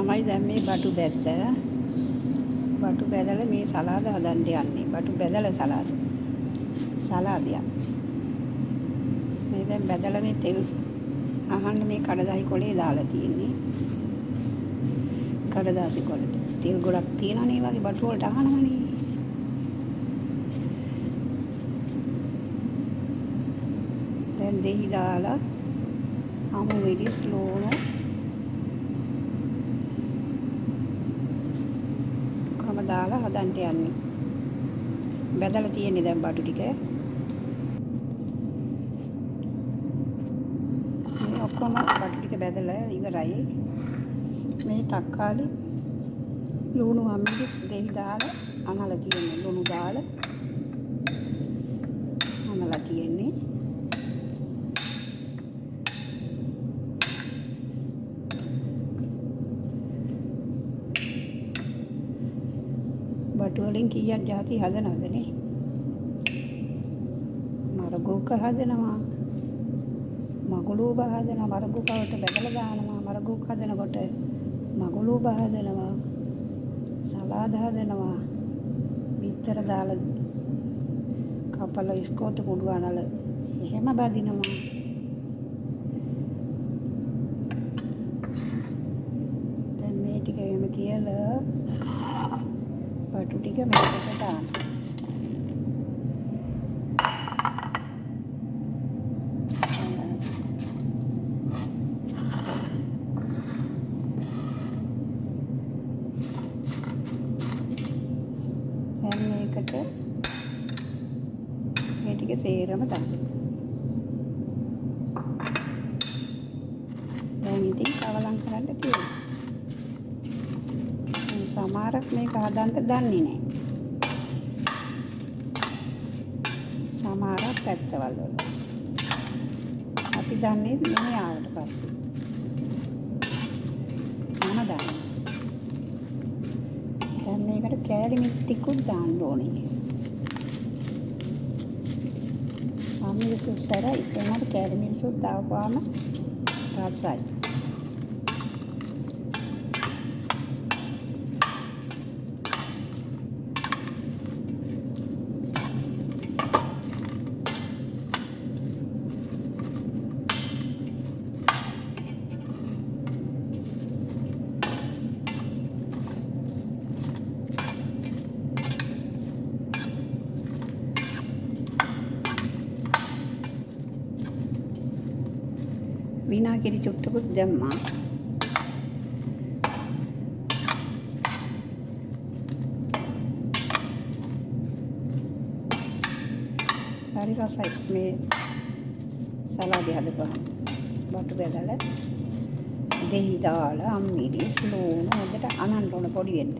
තමයි දැන් මේ බටු බැද්ද. බටු බැදලා මේ සලාද හදන්න යන්නේ. බටු බැදලා සලාද. සලාදයක්. මේ දැන් බැදලා මේ තෙල් අහන්න මේ කඩදාසි කොලේ දාලා තියෙන්නේ. කඩදාසි කොලට තෙල් ගොඩක් තියෙනවනේ වගේ බටු වලට අහනවනේ. දැන් දෙහි දාලා අමු මිරිස් ලුණු කොහම දාලා හදන්න යන්නේ. බැදලා තියෙන්නේ දැන් බටු ටික. මේ ඔක්කොම බටු ටික බැදලා ඉවරයි. මේ තක්කාලි ලුණු අමිරිස් දෙහි දාලා අනලා තියෙන්නේ. ලුණු දාලා අනලා තියෙන්නේ. බටු වලින් කීයක් ජාති හදනවද නේ? මරගෝක හදනවා, මගුලූබ හදනවා, මරගෝක වලට බැදලා දානවා, මරගෝක හදනකොට මගුලූබ හදනවා, සලාද හදනවා, බිත්තර දාලා කපලා ඉස්කෝත කුඩු අනල එහෙම බදිනවා. දැන් මේ ටික එහෙම තියලා බටු ටික මේකට දාන්න. දැන් මේකට මේ ටික සේරම දාන්න. දැන් ඉතින් කවලම් කරන්න තියෙනවා. සමහරක් මේක හදන්න දන්නේ නැහැ. සමහරක් පැත්තවල් වල. අපි දන්නේ මෙහෙ ආවට පස්සේ. මම දන්නේ. දැන් මේකට කෑලි මිරිස් ටිකුත් දාන්න ඕනේ. අමිරිසුත් සැරයි. එතනට කෑලි මිරිසුත් දාපුවාම රසයි. විනාගිරි චුට්ටකුත් දැම්මා. හරි රසයි මේ සලාදේ හදපුවාම. බටු බැදලා දෙහි දාලා අම්මිරිස් ලුණු හොඳට අනන්න ඕන පොඩි වෙන්න.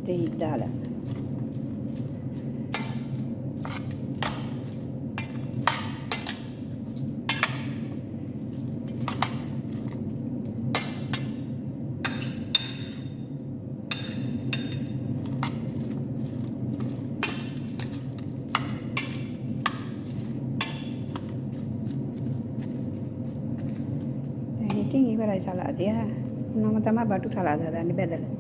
දෙහි දාලා ඉතින් ඉවරයි සලාදය. මම තමයි බටු සලාද හදන්නේ බැදලා.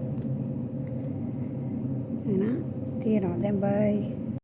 එහෙනම් තියෙනවා දැන් බයි.